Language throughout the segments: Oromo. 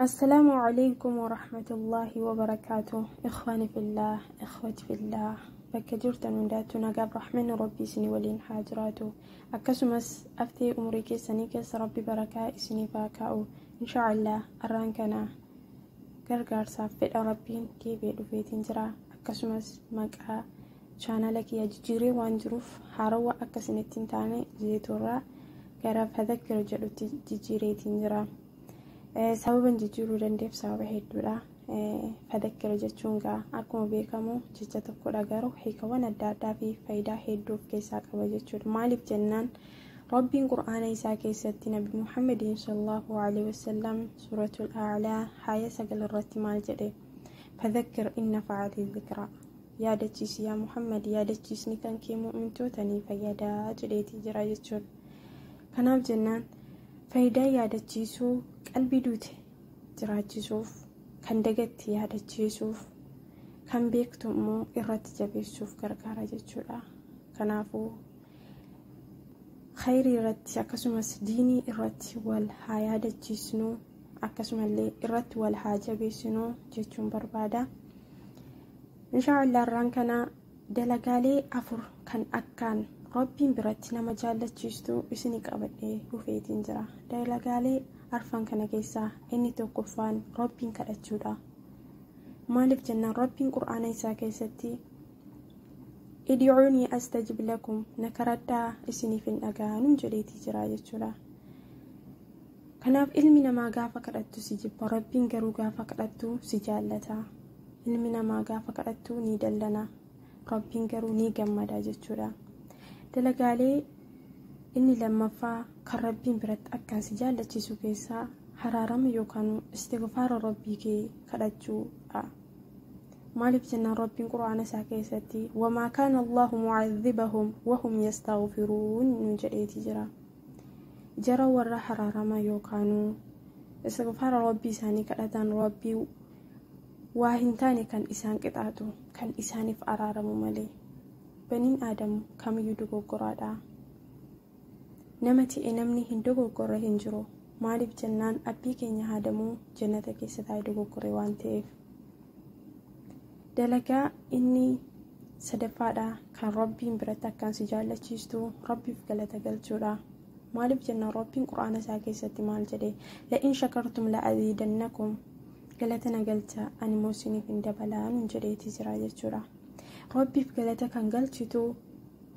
السلام عليكم ورحمة الله وبركاته. إخواني في الله، إخوتي في الله، bakka jirtan hundaattuu nagaaf rahmanni rabbii isinii waliin haa jiraatu. Akkasumas aftee umurii keessanii keessa rabbi barakaa isiniif haa kaa'u. Inshaallah arraan kana gargaarsaaf fedha rabbiin deebi'ee dhufeetiin jira. Akkasumas maqaa chaanala kiyya jijjiiree waan jiruuf haarawwa akka isinitti hin taane jeeturraa gara fadakkir jedhutti jijjiireetiin jira. Sababan jijjiiruu dandeef sababa hedduudha. Fadakkir jechuun gaa akkuma beekamu jecha tokkodha, garuu hiikawwan adda addaa fi faayidaa hedduu of keessaa qaba jechuudha. Maaliif jennaan rabbiin qur'aana isaa keessatti nabi Muhammadiin sallallahu alaihi wasallam suuratul a'laa haaya 9 irratti maal jedhe? Fadakkir inna fa'ati dhikraa, yaadachiisi yaa Muhammad, yaadachiisni kan kee mu'mintoota ni fayyadaa jedheetii jira jechuudha. Kanaaf jennaan faayidaa yaadachiisuu qalbii duute jiraachisuuf, kan dagatti yaadachiisuuf, kan beektu immoo irratti jabeessuuf gargaara jechuudha. Kanaafuu khayrii irratti akkasumas diinii irratti wal haa yaadachiisnu, akkasumallee irratti wal haa jabeessinu jechuun barbaada. Inshaallah irraan kana dalagaalee 4 kan akkaan rabbiin biratti nama jaallachiistu isinii qabadhee dhufeetiin jira. Dalagaalee arfan kana keessaa inni tokkoffaan rabbiin kadhachuudha. Maaliif jennaan rabbiin qur'aana isaa keessatti id'uunii astajib lakum, na kadhadhaa isiniif hin dhaga'anuun jedheetii jira jechuudha. Kanaaf ilmi namaa gaafa kadhattu si jibba, rabbiin garuu gaafa kadhattu si jaallata. Ilmi namaa gaafa kadhattu ni dallana, rabbiin garuu ni gammada jechuudha. Dalagaalee inni lammaffaa kan rabbiin biratti akkaan si jaallachiisu keessaa haraarama yookaan istighfaara rabbii kee kadhachuudha. Maaliif jennaan rabbiin qur'aana isaa keessatti wamaa kaana Allahu mu'adhibahum wahum yastaghfiruun nu jedheetii jira. Jara warra haraarama yookaan istighfaara rabbii isaanii kadhatan rabbii waa hin taane kan isaan qixaatu kan isaaniif araaramu malee. Baniin Aadamu kamiyyuu dogoggoraadha. Nama ta'e namni hin dogoggorre hin jiru. Maaliif jennaan abbii keenya Aadamuu jannata keessa taa'ee dogoggore waan ta'eef. Dalagaa inni sadaffaadha kan rabbiin biratti akkaan si jaallachiistu rabbiif galata galchuudha. Maaliif jennaan rabbiin qur'aana isaa keessatti maal jedhe? La'in shakartum la'aziidannakum, galata na galcha ani immoo isiniif hin dabalaa nuun jedheetii jira jechuudha. Rabbiif galata kan galchitu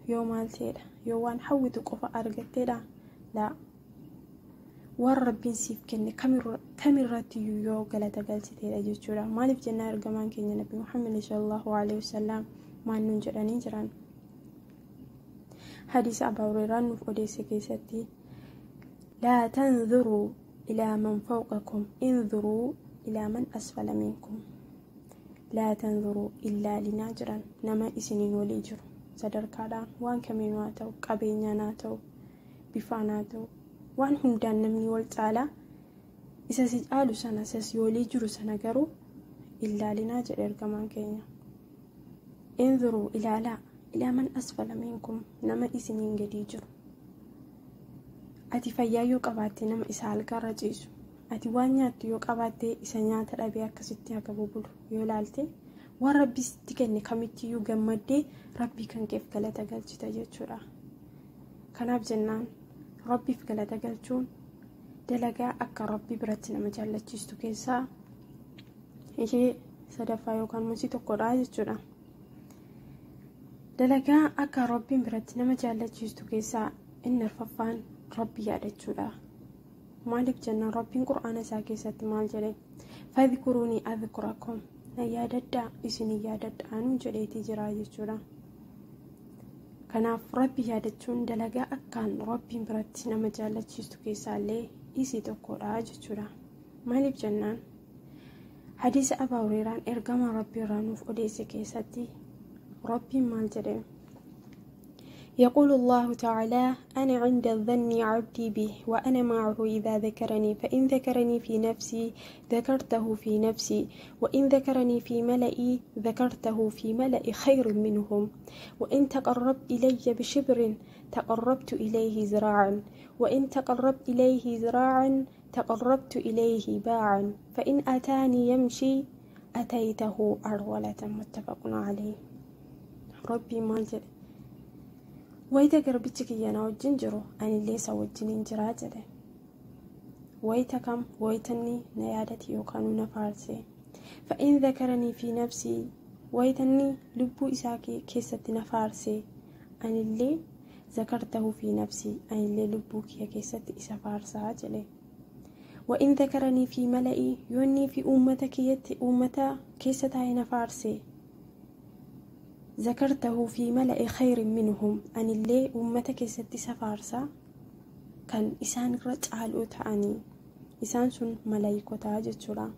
yoo maal ta'edha? Yoo waan hawwitu qofa argatteedha? Laa, waan rabbiin siif kenne kamirrattiyyuu yoo galata galchiteedha jechuudha. Maaliif jennaan ergamaan keenya nabi Muhammad sallallahu alaihi wasallam maal nuun jedhanii jiran? Hadiisa Abaa Hurayraan nuuf odeesse keessatti laa tanzuruu ilaa man fawqakum inzuruu ilaa man asfala minkum, laa tanzuruu illaalinaa jiran nama isiniin walii jiru sadarkaadhaan waan kamiinuu haa ta'u, qabeenyaan haa ta'u, bifaan haa ta'u, waan hundaan namni wal caalaa isa si caalu sana isa si walii jiru sana garuu illaalinaa jedhe ergamaan keenya. Inzuruu ilaalaa ilaa man asfala minkum, nama isiniin gadii jiru. Ati fayyaa yoo qabaatte nama isa algaarra ciisu, ati waan nyaattu yoo qabaatte isa nyaata dhabee akkasitti haga bubulu yoo ilaalte waan rabbi sitti kenne kamittiyyuu gammaddee rabbii kan keef galata galchita jechuudha. Kanaaf jennaan rabbiif galata galchuun dalagaa akka rabbii biratti nama jaallachiistu keessaa ishee sadaffaa yookaan immoo tokkodha jechuudha. Dalagaa akka rabbiin biratti nama jaallachiistu keessaa inni arfaffaan rabbi yaadachuudha. Maaliif jennaan rabbiin qur'aana isaa keessatti maal jedhe? Fadhkuruunii adhkurakum, na yaadadhaa isinii yaadadhaa nuun jedheetii jira jechuudha. Kanaaf rabbi yaadachuun dalagaa akkaan rabbiin biratti nama jaallachiistu keessaallee isii tokkodha jechuudha. Maaliif jennaan hadiisa Abaa Hurayraan ergama rabbii irraa nuuf odeesse keessatti rabbiin maal jedhe? يقول الله تعالى: أنا عند الظن عبدي به وأنا معه إذا ذكرني، فإن ذكرني في نفسي ذكرته في نفسي، وإن ذكرني في ملئي ذكرته في ملأ خير منهم، وإن تقرب إلي بشبر تقربت إليه ذراعا، وإن تقرب إليه ذراعا تقربت إليه باعا، فإن أتاني يمشي أتيته أرولة. متفق عليه. ربي maal jedhe? Wayita garbichi kiyya na wajjin jiru anillee isa wajjiniin jiraa jedhe. Wayita kam? Wayitanni na yaadate yookaan na faarse. فإن ذكرني في نفسي, wayitanni lubbuu isaa keessatti na faarse, anillee ذكرته في نفسي, anillee lubbuu kiyya keessatti isa faarsaa jedhe. وإن ذكرني في ملئي, yoonnii fi uummata kiyyatti, uummata keessa taa'e na faarse, ذكرته في ملأ خير منهم, anillee uummata keessatti isa faarsaa kan isaan irra caaluu ta'anii, isaan sun malaayikotaa jechuudha.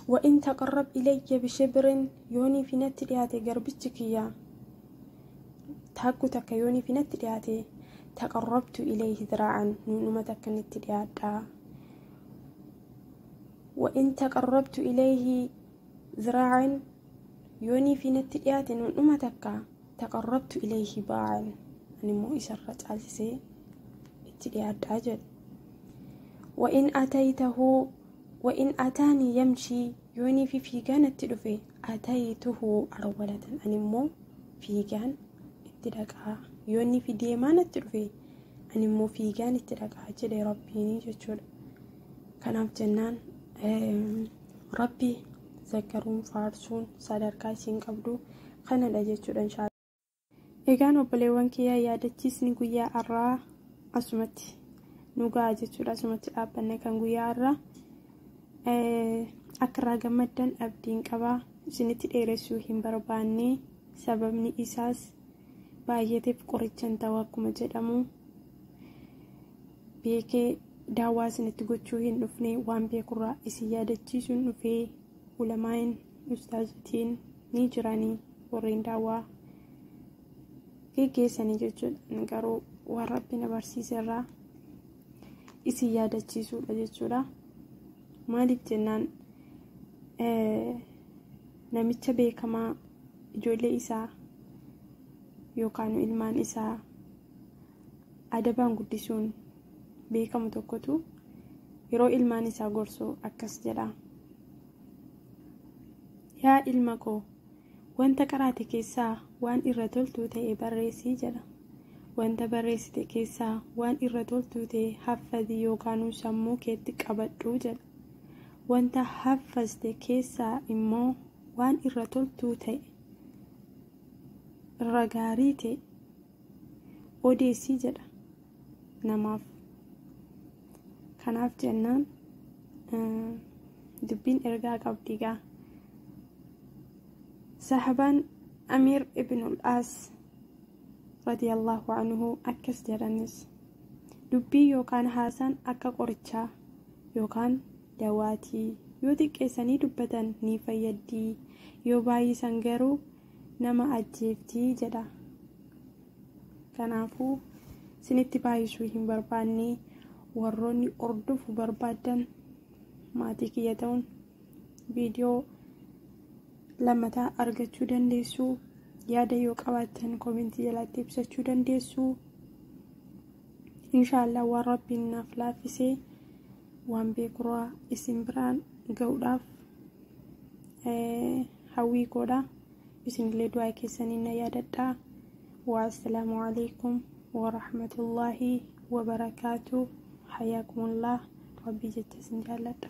وإن تقرب إلي بشبر, yoonii fi natti dhiyaate garbichi kiyya taakku takka, yoonii fi natti dhiyaate, تقربت إليه ذراعا, numa takka nitti dhiyaadha. وإن تقربت إليه ذراعا, yoonii fi natti dhiyaate numa takka, تقربت إليه باعا, ani immoo isarra caalchisee itti dhiyaadhaa jedhe. وإن أتيته وإن أتاني يمشي, yoonii fi fiigaa natti dhufe, أتيته هرولة, ani immoo fiigaan itti dhaqaa. Yoonii fi deemaa natti dhufe, ani immoo fiigaan itti dhaqaa jedhe Rabbiinii jechuudha. Kanaaf jennaan Rabbi zakkaruun, faarsuun sadarkaa isiin qabdu kanadha jechuudha, inshaalla. Egaan obboleewwan kiyyaa, yaadachiisni guyyaa har'aa asumatti nu ga'a jechuudha. Asumatti dhaabbanne kan guyyaa har'aa. Akka irraa gammaddan abdiin qabaa. Isinitti dheeressuu hin barbaanne, sababni isaas baay'eeteef qorichan ta'u akkuma jedhamu, beekee daawwaa isinitti gochuu hin dhufne, waan beekurraa isin yaadachiisuun dhufee. Ulamaa'in, ustaazotiin ni jiranii, warreen daawwaa geggeessanii jechuudha. Garuu waan Rabbi na barsiise irraa isin yaadachiisuudha jechuudha. Maaliif jennaan, namicha beekamaa ijoollee isaa yookaan ilmaan isaa adabaan guddisuun beekamu tokkotu yeroo ilmaan isaa gorsu akkas jedha: "Yaa ilma koo, wanta qaraate keessaa waan irra toltuu ta'e barreessii," jedha. "Wanta barreessite keessaa waan irra toltuu ta'e haffati yookaan sammuu keetti qabadhu," jedha. "Wanta haffaste keessaa immoo waan irra toltuu ta'e, irra gaarii ta'e odeessii," jedha namaaf. Kanaaf jennaan dubbiin ergaa qabdi gaa. Sahabaan Amiir Ibnul Aas radiyallahu anhu akkas jedhanis: "Dubbii yookaan haasaan akka qorichaa yookaan dawaatii, yoo xiqqeessanii dubbatan ni fayyaddi, yoo baay'isan garuu nama ajjeeftii," jedha. Kanaafuu isinitti baay'isuu hin barbaanne. Warroonni hordofuu barbaaddan maatii kiyya ta'uun viidiyoo lammataa argachuu dandeessu. Yaada yoo qabaattan koomentii jalatti ibsachuu dandeessu. Inshaallah, waan Rabbiin naaf laaffisee waan beekurraa isin biraan ga'uudhaaf hawwii koodha. Isinillee du'aa keessaniin na yaadadhaa. والسلام عليكم ورحمة الله وبركاته. حياكم الله. Rabbii jecha isin jaalladha.